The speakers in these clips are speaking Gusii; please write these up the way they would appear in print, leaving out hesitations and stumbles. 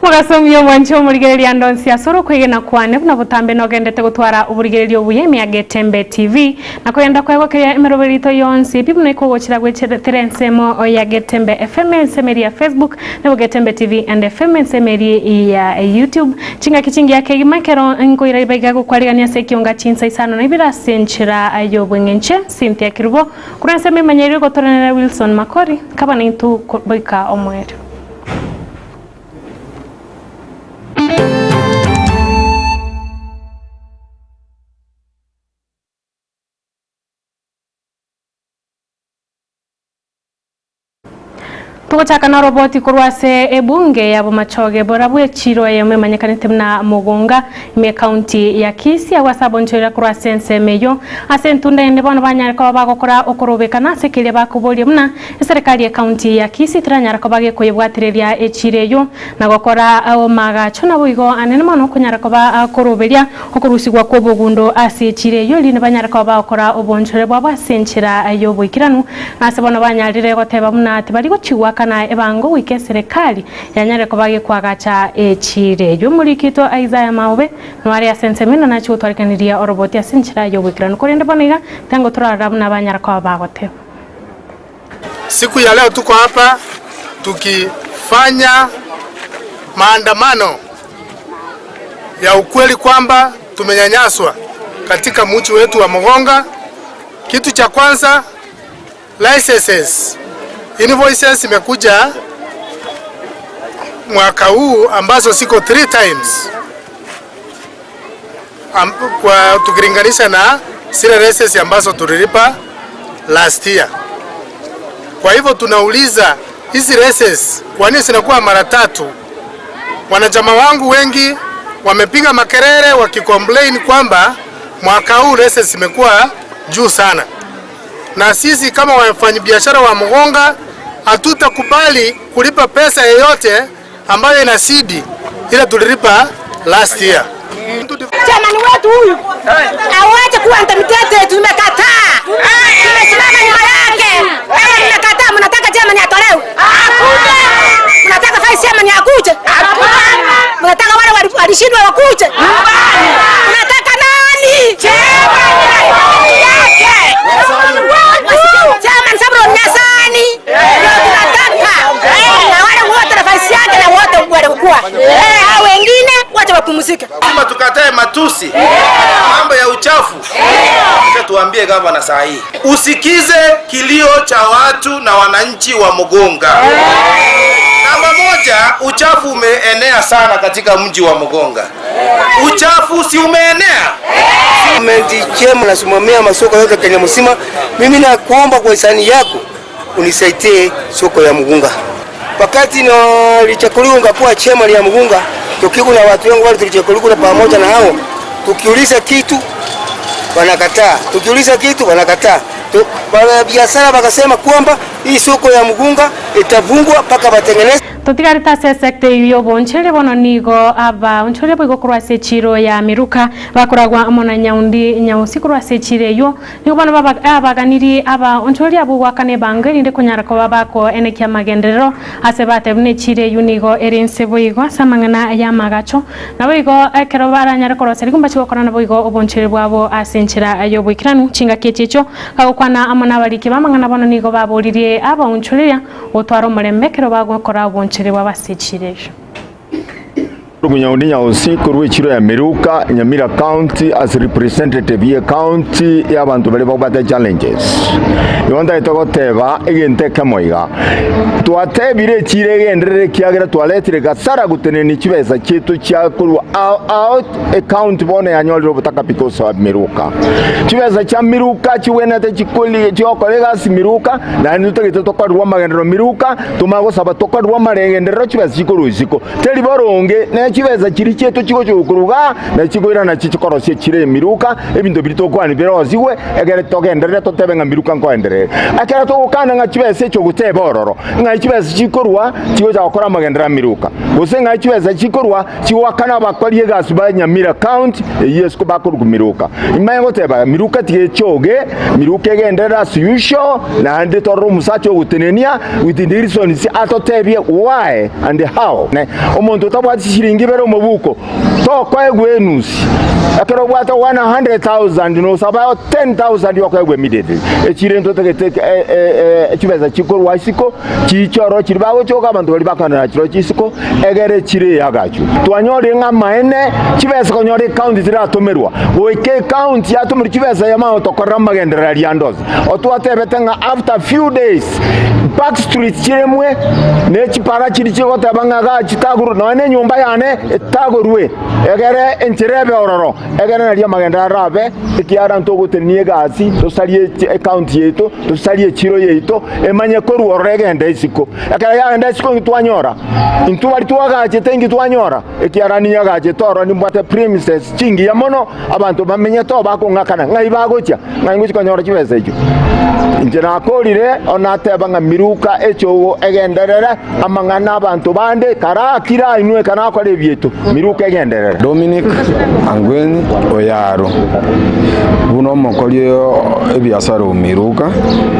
Mogaso omuya omwanche omorigereria ande onsi ase ore okwegena kwane buna botambe nogendete gotwara oborigereria obuya ime ya Getembe TV na kogenda kwegokeria emeroberi yaito yonsi pi buna ekogochera gwechetera ensemo ya Getembe FM ensemo eria ya Facebook nebo Getembe TV and FM ensemo eria ya YouTube chingaki chingiya kegima ekero nkoira riba iga gokwarigania ase ekionga chinsa isano na ibere ase enchera yobweng'enche Cynthia Kerubo korwa ensemo emanyereire gotoranera Wilson Makori kaba naintwe goika omoerio. Togochaka noroboti korwa ase ebunge ya Bomachoge borabwo echiro eyemo emanyekanete buna Mugunga ime ekaunti ya Kisii agwo ase abonchorera korwa ase ensemo eyio. Ase entunda ende bono banyare koba bagokora okorobekana ase keria bakoboria buna eserekari ekaunti ya Kisii teranyara koba gekoyebwatereria echiro eyio na gokora amaagacho naboigo anene mono konyara koba koroberia Okorusigwa kw'obogundo ase echiira eyio erinde banyare koba bagokora obonchore bwabo ase enchera y'oboikeranu, na ase bono banyarire goteba buna tibari gochigwa kana ebango goika eserekari yanyare koba gekoagacha echiira eyio. Omoriki oito Isaiah Maobe noare ase ensemo eno nachie gotwarekaneria oroboti ase enchera y'oboikeranu. Korende bono iga tango torarora buna banyara koba bagoteba. Siku ya leo tuko hapa tukifanya maandamano ya ukweli kwamba tumenyanyaswa katika mji wetu wa Mogonga. Kitu cha kwanza licenses, invoices imekuja mwaka huu ambazo ziko three times am, kwa tukilinganisha na zile licenses ambazo tulilipa last year. Kwa hivyo tunauliza hizi licenses kwa nini zinakuwa mara tatu? Wanachama wangu wengi wamepiga makelele wakicomplain kwamba mwaka huu licenses imekuwa juu sana, na sisi kama wafanyabiashara wa Mugonga hatutakubali kulipa pesa yoyote ambayo inazidi ile tulilipa last year. Chairman wetu huyu awache kuwa intimidated, tumekataa. Tumesimama nyuma yake. Kama mmekataa, mnataka chairman atolewe? Hakuna. Mnataka vice chairman akuje? Hakuna. Mnataka wale wali- walishindwa wakuje? Mnataka nani? Chairman yake. Chairman Zabron Nyasani ndio tunataka. Na wale wote na vice yake na wote walikuwa. Eh, hao wengine wacha wapumzike. Lazima tukatae matusi, mambo ya uchafu. Acha tuambie gavana saa hii, usikize kilio cha watu na wananchi wa Mugunga. Namba moja, uchafu umeenea sana katika mji wa Mugunga. Uchafu si umeenea? Government chema nasimamia masoko yote Kenya mzima. Mimi nakuomba kwa hisani yako unisaidie soko ya Mugunga. Wakati nilichaguliwa kuwa chairman ya Mugunga, tukiwa na watu wengi wale tulichaguliwa pamoja na hao, tukiuliza kitu wanakataa, tukiuliza kitu wanakataa. Biashara wakasema kwamba hii soko ya Mugunga itafungwa mpaka watengeneze. Totigarete ase esecta eyio y'oboonchoreria bono nigo abaonchoreria boigo korwa ase echiiro ya Miruka bakoragwa amo na Nyaundi Nyausi korwa ase echiiro eyio. Nigo bono abaganirie abaonchoreria abwo goakana ebango erinde konyara koba bakoenekia amagenderero ase batebire buna echiiro eyio nigo ere inse boigo ase amang'ana y'amagacho. Naboigo ekero baranyare korosia rigumba chigokora naboigo obonchoreria bwabo ase enchera y'oboikeranu. Chingaki echi echio bagokwana amo nabariki b'amang'ana bono nigo baboririe abaonchoreria gotwara omorembe ekero bagokora obonchoreria bwabo ase echiiro eyio. Omonyaudi Nyausi korwa echiro ya Miruka, Nyamira County as representative ye county ya abanto baria babwate challenges. Igo ntagete goteba egento ekemo iga, twatebire echiro egenderere ekiagera twaretire gasara gotenenia chibesa chiaito chia korwa ao ao ecounty bono yanyorire obotaka because of Miruka. Chibesa chia Miruka chigwenerete chikori chigokora egasi Miruka naende totagete tokorerwe amagenderero Miruka, tomanye gosaba tokorerwe amagenderero chibesa chikorwa isiko. Teri boronge ne. chibesa chiria chiaito chigocha gokorwa igaa, na chigoirana nachio chikorosia chire emiruka, ebinto biria togokwana birosigwe, ekere togenderere totebe ng'a miruka nkoenderere. Ekero togokana ng'a chibesa echi ogoteba ororo, ng'ai chibesa chikorwa chigocha gokora amagenderero a miruka, gose ng'ai chibesa chikorwa chigoakana abakori egasi ba Nyamira County eyio isiko bakorwa miruka. Imanye goteba miruka tiga echoge, miruka egenderere as usual, naende torore omosacha ogotenenia with the reasons atotebie why and how. Omonto otabwati chishiringi ibere omobuko tokoegwa enusi, ekero obwate 100,000 nosaba 10,000 okoegwa immediately. Echire ntotagete chibesa chikorwa isiko chiiche ororo chiria bagochoka abanto baria bakoenana chirochio isiko egere echire eyagachwe. Twanyorire ng'a amaene chibesa konyora ecounty tiratomerwa goika ecounty yatomerwa chibesa yamanya gotokorera amagenderero aria ande onsi. Otwatebete ng'a after few days back street chiremwe ne chipara chiria chigoteba ng'a igaa chitagorwe nonya na enyomba yane etagorwe egere enchera ebe ororo egere nario amagenderero arabe ekiagera ntogotenenia egasi tosarie ecounty yaito tosarie echiro yaito emanye korwa ororo egende isiko. Ekero yagenda isiko inki twanyora? Intwe baria twagachete inki twanyora? Ekiagera ninyagachete ororo nimbwate premises chingiya mono, abanto bamenyete oo bakong'akana, ng'ai bagochia? Ng'ai ngochia konyora chibesa echio? Inche nakorire, oo nateba ng'a miruka echogo egenderere, amang'ana abanto bande karakire inwe kanakora ebiaito, miruka egenderere. Dominic Angwen Oyaro, buna omokori ebiasara o Miruka,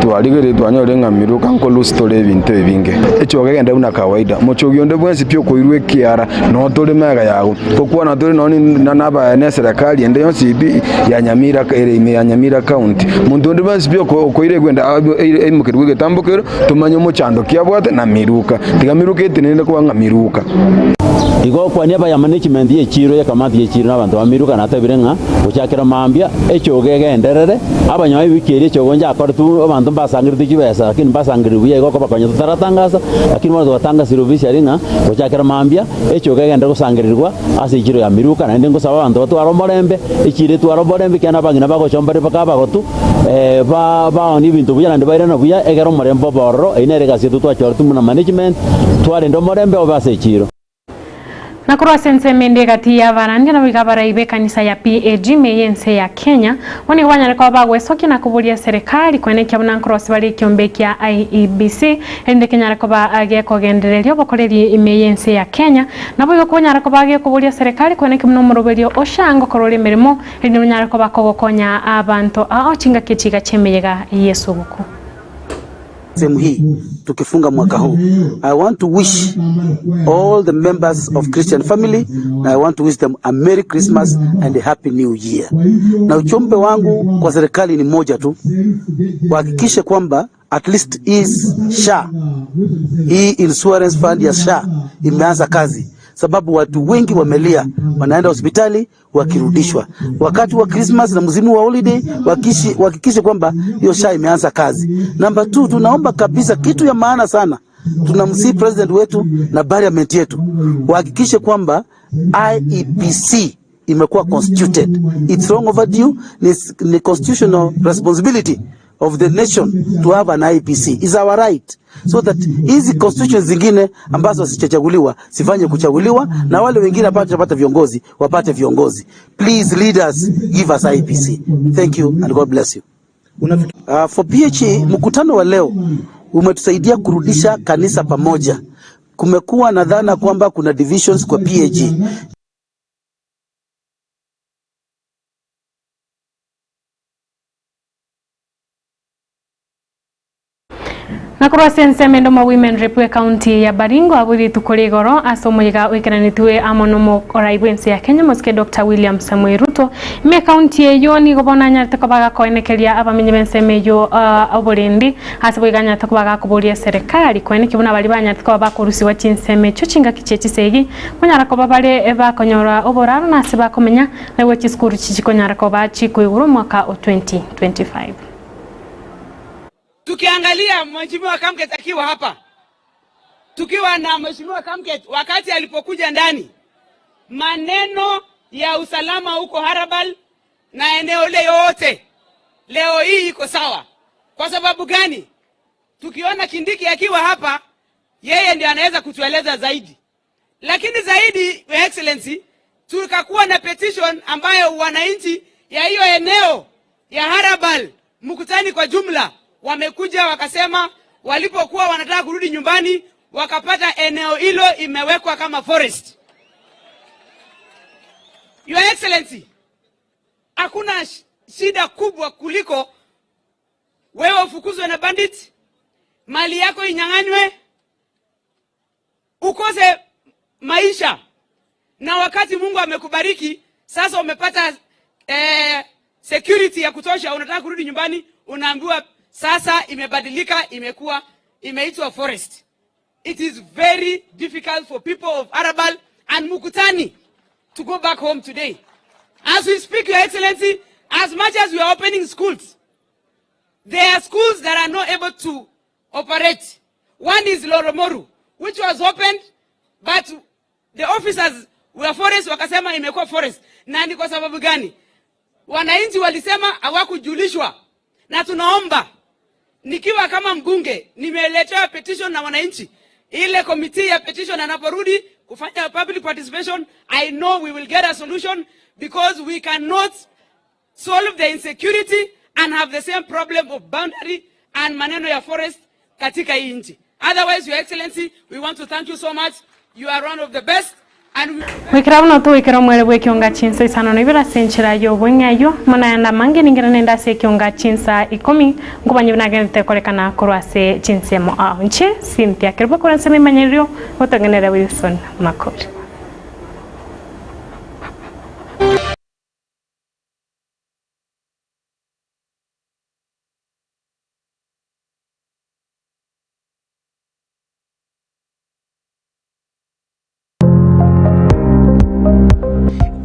twarigereria twanyorire ng'a Miruka nko-lose tore ebinto ebinge. Echogo egende buna kawaida, mochogi onde bwensi pi okoirwa ekiara, noo tore magega yago, gokwana tore nonye na eserekari ende yonsi pi ya Nyamira ere ime ya Nyamira county. Monto onde bwensi pi okoira egwenda aimokerwe egetambo kero, tomanye omochando ki abwate na Miruka. Tiga Miruka etenenere koba ng'a Miruka. Igo okwania abayama ne chimenti y'echiiro y'ekamati y'echiiro na abanto ba Miruka natebire ng'a gochakera mambia echogo egenderere, abanyoe ewiki eria echogo njakoretwe abanto mbasangeretie chibesa lakini mbasangererie buya igo okobakonya totaratangasa, lakini bono twatangasire officially ng'a gochakera mambia echogo egenderere gosangererigwa ase echiiro ya Miruka naende ngosaba abanto batware omorembe, echiiro etware omorembe ekiagera abang'ina bagocha mbare mpaka abagotu. Baoonie ebinto buya naende bairane buya, egere omorembe obe ororo. Eyio nere egasi yaito twachoretwe buna management, twarende omorembe obe ase echiiro. Na korwa ase ensemo ende egati y'abarandia naboigo abarai b'ekanisa ya PAG ime y'ense ya Kenya, bo nigo banyare koba bagwesokia na koboria eserekari koenekia buna nkorosia bare ekiombe kia IEBC erinde kenyare koba gekogendereria obokoreri ime y'ense ya Kenya. Naboigo konyara koba gekoboria eserekari koenekia buna omoroberio o SHA ngokora ore emeremo Erinde onyare koba kogokonya abanto ao chingaki chiga chi'emeyega y'esuguku. Sehemu hii tukifunga mwaka huu I want to wish all the members of Christian family na I want to wish them a Merry Christmas and a Happy New Year. Na ujumbe wangu kwa serikali ni moja tu, wahakikishe kwamba at least is SHA, hii insurance fund ya SHA imeanza kazi, sababu watu wengi wamelia, wanaenda hospitali wakirudishwa wakati wa Christmas na msimu wa holiday, wahakikishe kwamba hiyo SHA imeanza kazi. Namba 2, tunaomba kabisa kitu ya maana sana, tunamsihi president wetu na parliament yetu wahakikishe kwamba IEBC imekuwa constituted. It's long overdue. Ni, ni constitutional responsibility of the nation to have an IEBC. Is our right so that hizi constitutions zingine ambazo hazijachaguliwa zifanye kuchaguliwa na wale wengine ambao tutapata viongozi wapate viongozi. Please leaders give us IEBC. Thank you and God bless you. For PHE mkutano wa leo umetusaidia kurudisha kanisa pamoja. Kumekuwa na dhana kwamba kuna divisions kwa PAG. Na korwa ase ensemo ende omo Women Rep bw'ecounty ya Baringo abwo rituko rigoro ase omoyega oikeranetwe amo nomorai bw'ense ya Kenya Mosike Doctor William Samoei Ruto. Ime ecounty eyio nigo bono anyarete koba agakoenekeria abamenyi b'ensemo eyio oborendi ase boigo anyarete koba agakoboria eserekari koenekia buna baria banyarete koba bakorusigwa chinsemo echio chingaki chie chisegi konyara koba bare bakonyora oboraro na ase bakomenya naigwe chisukuru chichikonyara koba chikoigorwa omwaka o 2025. Tukiangalia Mheshimiwa Kamket akiwa hapa, tukiwa na Mheshimiwa Kamket wakati alipokuja ndani, maneno ya usalama huko Harabal na eneo ile yote leo hii iko sawa. Kwa sababu gani? Tukiona Kindiki akiwa hapa, yeye ndiye anaweza kutueleza zaidi. Lakini zaidi, Your Excellency, tukakuwa na petition ambayo wananchi ya hiyo eneo ya Harabal Mkutani kwa jumla wamekuja wakasema, walipokuwa wanataka kurudi nyumbani wakapata eneo hilo imewekwa kama forest. Your Excellency, hakuna shida kubwa kuliko wewe ufukuzwe na bandit, mali yako inyang'anywe, ukose maisha, na wakati Mungu amekubariki sasa umepata security ya kutosha, unataka kurudi nyumbani, unaambiwa sasa imebadilika, imekuwa imeitwa forest. It is very difficult for people of Arabal and Mukutani to go back home today. As we speak, Your Excellency, as much as we are opening schools, there are schools that are not able to operate. One is Loromoru, which was opened, but the officers were forest, wakasema imekuwa forest. Na ni kwa sababu gani? Wananchi walisema hawakujulishwa, na tunaomba nikiwa kama mbunge nimeletewa petition na wananchi, ile committee ya petition anaporudi kufanya public participation, I know we will get a solution because we cannot solve the insecurity and have the same problem of boundary and maneno ya forest katika hii nchi. Otherwise, Your Excellency, we want to thank you so much. You are one of the best. And we... Goikera buna togoikera omwere bw'ekionga chinsa isano na ibere ase enchera y'obong'ayo, mono ayande amange ningere nende ase ekionga chinsa ikomi, nkobanye buna agenderete korekana korwa ase chinsemo ao. Inche Cynthia Kerubo korwa ensemo emanyererio, gotengenera Wilson Makori.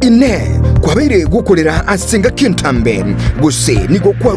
Inee! Kwabeire gokorera ase engaki entambe, gose nigo kwarwa.